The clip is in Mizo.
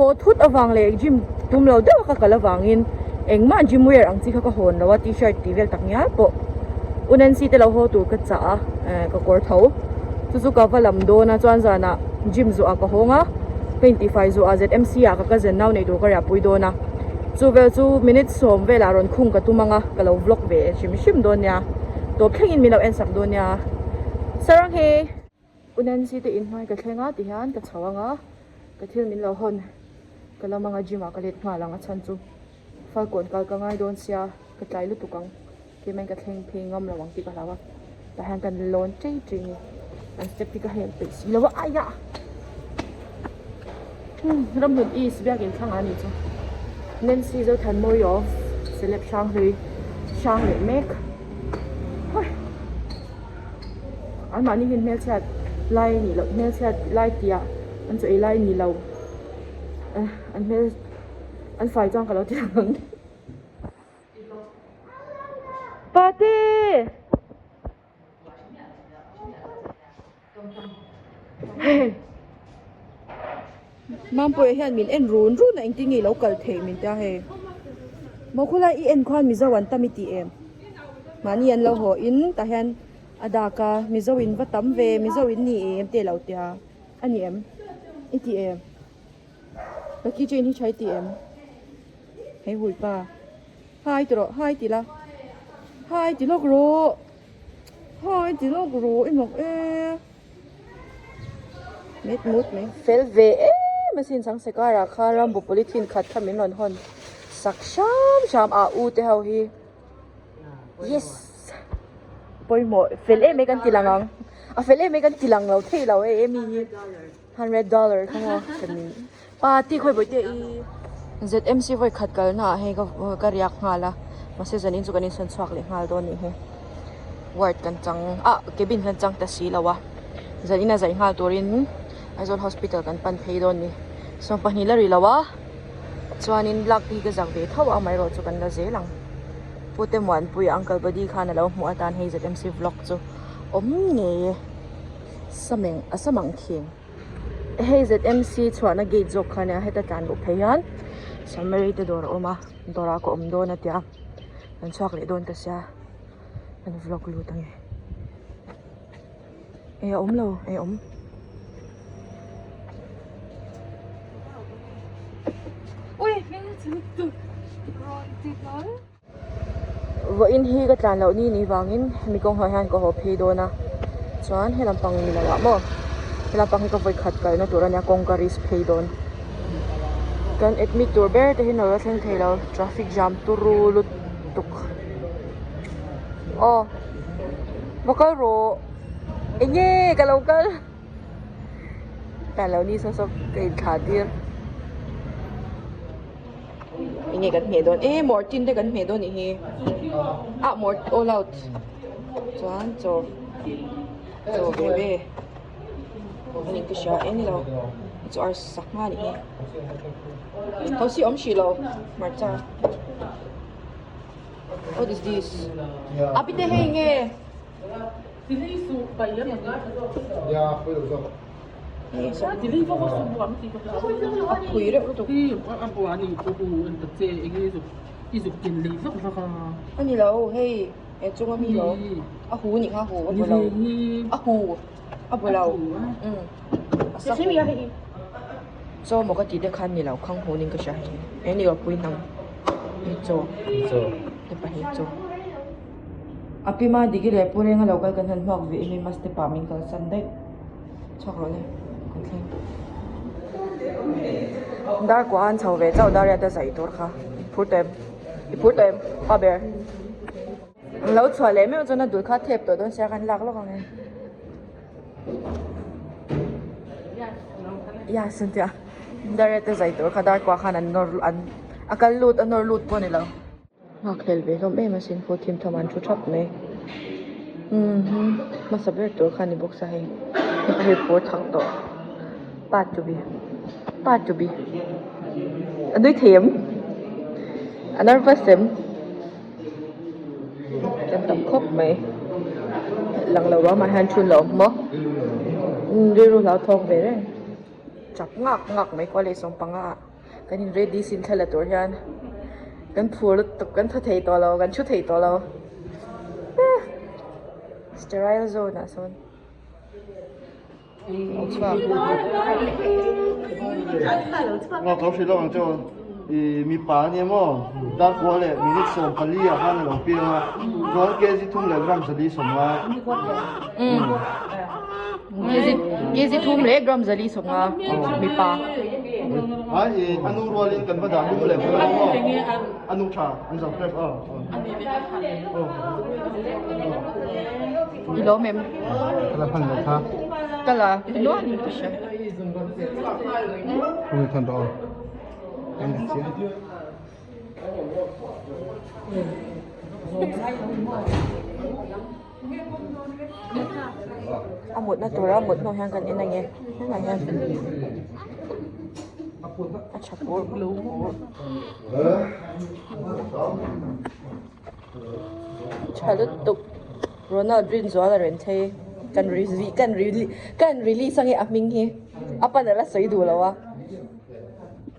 haw thut avang leh gym tum lo deuh a ka kal avangin engmah gym wear ang chi kha ka hawn lo a t-shirt tih vel tak ngial pawh U Nancy te lo haw tur ka chah a eh ka kawr tho chu chu ka va lam dawn a chuan zanah gym zawh ah ka hawng a ka intifai zawh ah ZMC ah ka cousin nau nei tur ka riahpui dawn a chu vel chu minute sawm velah rawn khung ka tum ang a ka lo vlog ve hrim hrim dawn nia tawp thlengin min lo en sak dawn nia sarang he. U Nancy te inhnuai ka thleng a tihian ka chho ang a ka thil min lo hawn ka lam anga gym ah ka let nghal ang a chhan chu Falkawn kal ka ngai dawn sia ka tlai lutuk ang keimah in ka thleng phei ngam lo ang tih ka hlau a tah hian kan lawn chei chei a ni an step hi ka hel peih si lo a aiah Ramhlun East biakin thlang ah a ni chu Nancy Zothanmawii of celeb hrang hlui hrang leh mek. An mahni hian hmelchhiat lai nih loh hmelchhiat lai tih ah an chaw ei lai ni lo eh an hmel an fai chuan ka lo ti ang ang Pate Mampuia hian min en run run a engtin nge i lo kal theih min tia hei maw khawlai i en khuan mizo an tam i tih em mahni an lo haw in tah hian a dak a mizo in va tam ve mizo in ni em te a lo tia a ni em i tih em ka keychain hi tha i tih em hei hui pa hai ti rawh hai ti la hai ti lawk rawh hai ti lawk rawh i mak e. Met mut mai fel ve em asin chang sekar ah khan rambo polythene khat kha min rawn hawn sak hram hram a u te ho hi yes pawimawh fel em em kan ti lang ang a fel em em kan ti lang lo thei lo e emi hi hundred dollar kha maw ka ni pa ti khawi bawihte i ZMC vawi khat kalna ah hei ka riak nghal a mahse zanin chu kan insawn chhuak leh nghal dawn anih hi ward kan chang ah cabin kan chang ta si lo a zanin a zai nghal turin Aizawl hospital kan pan phei dawn a ni sawmpahnih la ri lo a chuanin lak te hi ka zak ve tho a amaherawh chu kan la zel ang pute Muanpuia uncle body khan a lo hmuh atan hei ZMC vlog chu awm ngei e sameng a samang thin. Hei ZMC chhuahna gate zawk kha ania heta tlan luh phei hian Samari te dawr a awm a dawrah ka awm dawn a tia kan chhuak leh dawn ta sia kan vlog lut ang e eh a awm lo eh a awm. Vawiin hi ka tlan loh ni ni vangin hemi kawng hnuaiah hian ka haw phei dawn a chuan he lampang ni lo ah maw he lampang hi ka vawi khat kalna tur a nia kawng ka risk phei dawn kan admit tur ber te hi an lo la thleng thei lo traffic jam turu lutuk aw va kal rawh eng nge ka lo kal tlan loh ni saw saw ka inthlah tir. Enge kan hmeh dawn e Mortin te kan hmeh dawn nih hi ah mort all out chuan chaw chaw ve ve ani ka hria eng lo chu ar sak nga nih hi thosi awm hrih lo hmarcha what is this a pite hei nge. A phui reuh lutuk. A ni lo hei he chunga mi lo a hu nih kha a hu a bu lo a hu a bu lo umm a sa hu chaw maw ka tih te khan ni lo khang hu niin ka hria hei he ni lo pui hnam hei chaw hepa hi chaw. A pi ma digi leh pu renga lo kal kan han hmuak ve em em a step ah min kalsan daih chhuak rawh le kan thleng dar kuah an chho ve chauh dar riat a zai tur kha i phur tawh em i phur tawh em pa ber an lo chhuah leh meuh chuan a dul kha a thep tawh dawn sia kan lak lawk ang e yes an tia dar riat a zai tur kha dar kuah khan an nawr an a kal lut a nawr lut pawh a ni lo. Nghakhlel ve hlawm em asin pawh thim tham an thu thap mai umm hmasa ber tur kha a ni bawk sia hei hei pawh thak tawh pa to be pa to be a nui thei em a nervous em kan tam khawp mai lang lo ramah hian thu lo maw rilru hlauthawng ve reng chak ngak ngak mai kual leh sawmpanga ah. Kan in ready sin thla la tur hian kan phur lutuk kan thaw thei tawh lo kan thu thei tawh lo sterile zone ah sawn a chhuak. Nga ka lo hrilh lawk ang che aw ih mipa a nia maw darkua leh minute 14 ah khan a lo piang a chuan kg thum leh gram 450. Kg thum leh gram 450 mipa. A i a nu rualin kan va dah hnung leh phawt ang maw a nu tha an zo hrep aw. I lawm em? Ka la hman lo kha. Ka la nual in ka hria. Ui than rawh aw. Kan la chiang. A mutna tura mut hnu hian kan en ange hetah hian a tha pur tha lutuk Ronald Rinzuala Renthei kan kan kan release ange a hming hi a pan a la sawi duh lo a.